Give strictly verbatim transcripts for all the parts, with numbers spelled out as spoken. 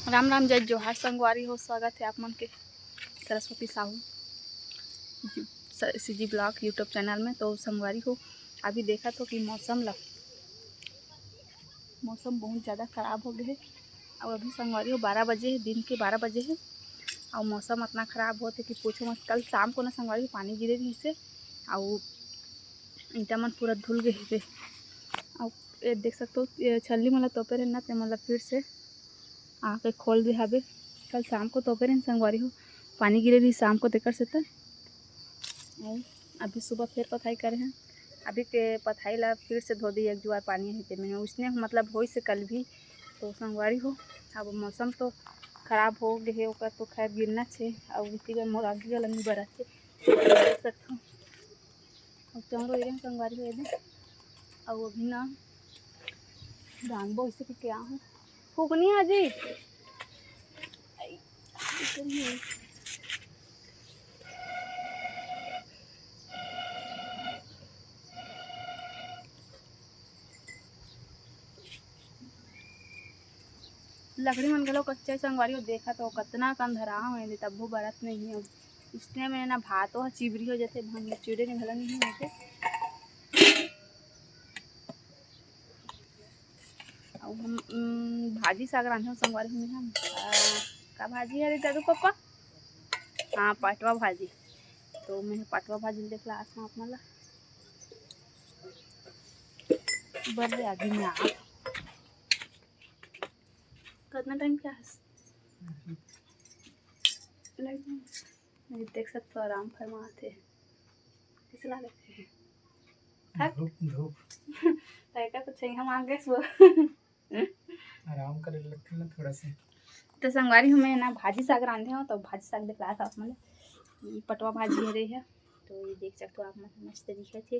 राम राम, जय जोहार संगवारी हो, स्वागत है आप मन के सरस्वती साहू जी, स-, सीजी ब्लॉग YouTube चैनल में। तो संगवारी हो, अभी देखत हो कि मौसम ल, मौसम बहुत ज़्यादा खराब हो गए है। और अभी संगवारी हो, बारह बजे है, दिन के बारह बजे है, और मौसम इतना खराब होत है कि पूछो मत। कल शाम को ना संगवारी हो, पानी गिरे रहिस हे, और ईंटा मन पूरा धुल गए थे। और ये देख सकते हो, ये छल्ली मन ला तोपे रहे ना, ते मन ला फिर से आके खोल दे हाबे। कल शाम को तोपे रहे संगवारी हो, पानी गिरे रहिस शाम को, तेकर से त। और अभी सुबह फिर पथाई करे हैं, अभी के पथाई ला फिर से धो दी, एक जुआर पानी है तेमे, उसने मतलब होइस हे कल भी। तो संगवारी हो, अब मौसम तो खराब हो गए है, ओकर तो खैर गिरना छे। और इतनी बार मोर आगी वाला नहीं बरा छे, देख सकते हो। अब चौंरो एरन संगवारी हो दे, और अभी ना रांधबो इसे के क्या है, फुकनी आजी। लकड़ी मन घलो कच्चा संगवारी हो, देखा तो कतना कन धरा हवे, तब्बो बरत नहीं है। इसने में ना भातो ह चिबरी हो जाते, भांगे चिड़े ने घलो नहीं होते। अउ हम, उम, भाजी साग रांधे संगवारी हो हम। आ, का भाजी हरे दादू पापा? हाँ, पटवा भाजी। तो मैं पटवा भाजी देख ला आसमा अपना ला। बड़े आगे में आ। कितना टाइम क्या है? लाइट नहीं। ये देख सकते हो, आराम फरमात हे। किस लागत हे? थक? धूप, धूप। तैका तो छैया मांगे सो। आराम करे लगथे ना थोड़ा सा। तो संगवारी हो, मैं ना भाजी साग रांधे हो, तो भाजी साग दिखला था आप मन। ये पटवा भाजी हरे है, तो ये देख सकते हो आप मन, मस्त दिखत हे।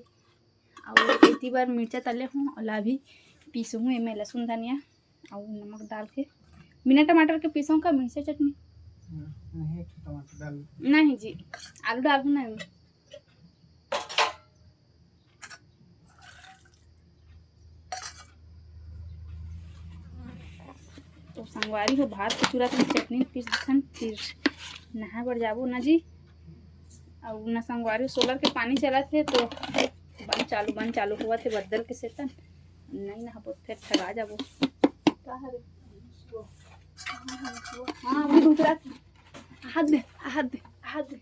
और इतनी बार मिर्चा तले हूँ, और अभी पीसूँ हूँ एमे लहसुन धनिया और नमक डाल के। बिना टमाटर के पीसूँ का मिर्चा चटनी? हम्म, नहीं, एक ठो टमाटर डाल। नहीं जी, आलू डालू ना एमे। तो संगवारी हो, भात के चूरा में चटनी पीस देथन, फिर नहाए बर जाबो ना जी। और ना संगवारी हो, सोलर के पानी चलत हे तो बंद चालू, बंद चालू होवत हे बदल के सेतन। नहीं नहाबो फिर ठगा जाबो। का हरे? हाँ, वो दूसरा। हाथ दे, हाथ दे, हाथ दे।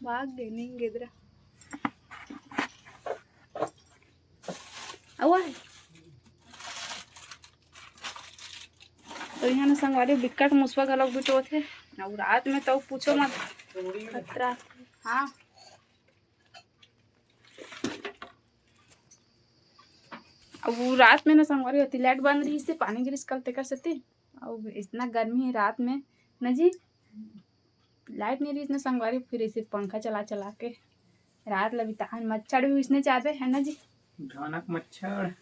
भाग गे, नहीं गेदरा। अउ आए। तो यहाँ ना संगवारी बिकट मुसवा घलोक बिटोत हे। अउ रात में तो पूछो मत। खतरा। हाँ। अउ रात में ना संगवारी होती लाइट बंद रहिस हे, पानी गिरिस कल तेकर सेती। अउ इतना गर्मी हे रात में ना जी। लाइट नहीं रहिस ना संगवारी, फिर ऐसे पंखा चला चला के रात ला बिताहन। मच्छर भी उसने चाहते है ना जी। भयानक मच्छर।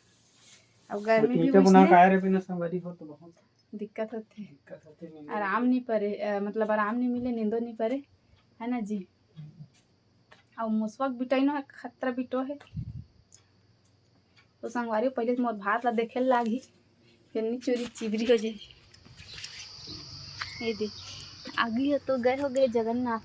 अब गर्मी भी ईंटा बुना उसने के आए रहे बिना संगवारी हो तो बहुत दिक्कत होते। दिक्कत होते, नींद आराम नहीं परे, अ, मतलब आराम नहीं मिले, नींदो नहीं परे, है ना जी। अउ मुसवा के बिटोई ना खतरा बिटो हे। तो संगवारी, पहले तो मोर भात ला देखे लागही, फिर नी चूरी चिबरी हो जाही। ये दे, आगी ह तो गए हो गए जगन्नाथ।